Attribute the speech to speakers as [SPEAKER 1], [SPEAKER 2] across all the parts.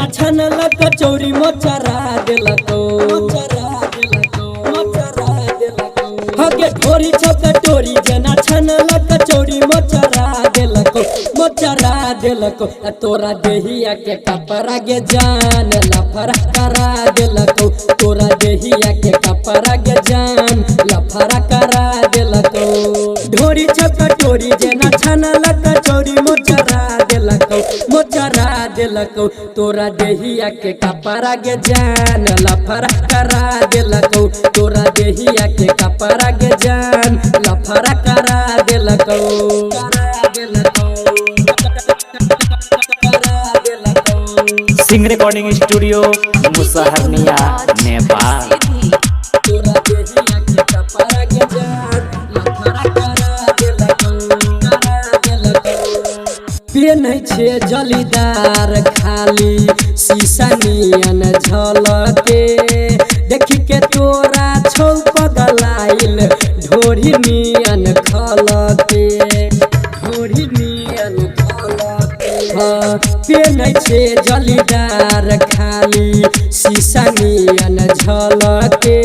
[SPEAKER 1] जेना छनलक कचौड़ी मोचरा देलको, मोचरा देलको, मोचरा देलको। हगे ढोरी छौ कटोरी जेना छनलक कचौड़ी मोचरा देलको, मोचरा देलको। आ तोरा देहिया के कपड़ा गे जान लफड़ा करा देलको, तोरा देहिया के कपड़ा गे जान लफड़ा करा देलको। ढोरी छौ कटोरी जेना छनलक कचौड़ी मोचरा देलको, मोचरा देलको। तोरा देहिया के कपड़ा गे जान लफड़ा करा देलको, तोरा देहिया के कपड़ा गे जान लफड़ा करा देलको, करा देलको, करा देलको।
[SPEAKER 2] Singh recording studio Musaharniya Nepal.
[SPEAKER 3] सीधी।
[SPEAKER 1] तोरा देहिया के कपड़ा गे जान लफड़ा करा देलको, करा देलको। पेन्है छे जलीदार खाली शीशा नियन झलके, देखी के तोरा छौ पगलाइल ढोरी नियन खलके, ढोरी नियन खलके। हाँ, पेन्है छे जलीदार खाली शीशा नियन झलके,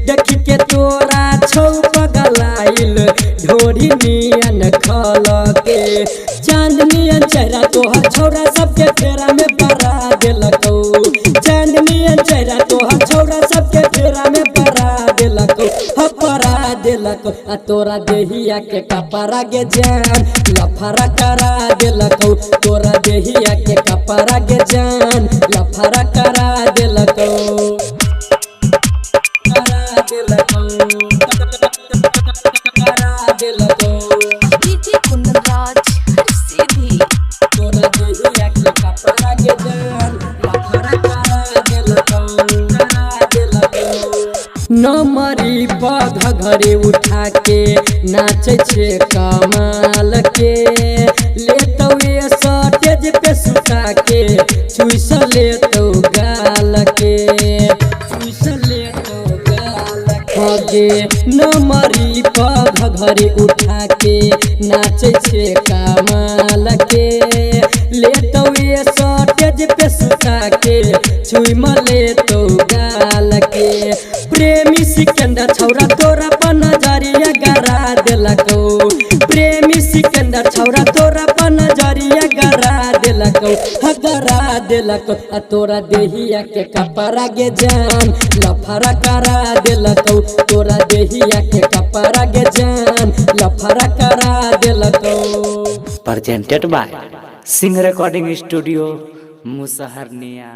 [SPEAKER 1] देखी के तोरा छौ पगलाइल ढोरी नियन खलके। चांदनियन चेहरा तोहर छौरा सबके फेरा में परा देलकौ, चांदनियन चेहरा तोहर छौरा सबके फेरा में परा देलकौ, ह परा देलकौ। आ तोरा देहिया के कपड़ा गे जान लफड़ा करा देलकौ, तोरा देहिया के कपड़ा गे जान लफड़ा करा देलकौ, करा देलकौ, करा देलकौ।
[SPEAKER 3] डीजे कुंदन राज हर सीधी।
[SPEAKER 1] तोरा देहिया के कपड़ा गे जान लफड़ा करा देलकौ, करा देलकौ। नमरी पग घरे उठा के नाचै छे कमाल के, लेतौ ए सटेज पे सुता के चुइस लेतौ गाल के, चुइस लेतौ गाल के। नमरी पग घरे उठा के नाचै छे कमाल के, लेतौ ए सटेज पे सुता के चुइम लेतौ गाल के। प्रेमी सिकंदर छौरा तोरा पर नजरिया गरा देलकौ, प्रेमी सिकंदर छौरा तोरा पर नजरिया गरा देलकौ, ह गरा देलकौ। आ तोरा देहिया के कपड़ा गे जान लफड़ा करा देलकौ, तोरा देहिया के कपड़ा गे जान लफड़ा करा देलकौ।
[SPEAKER 2] Presented by Singh recording studio Musaharniya.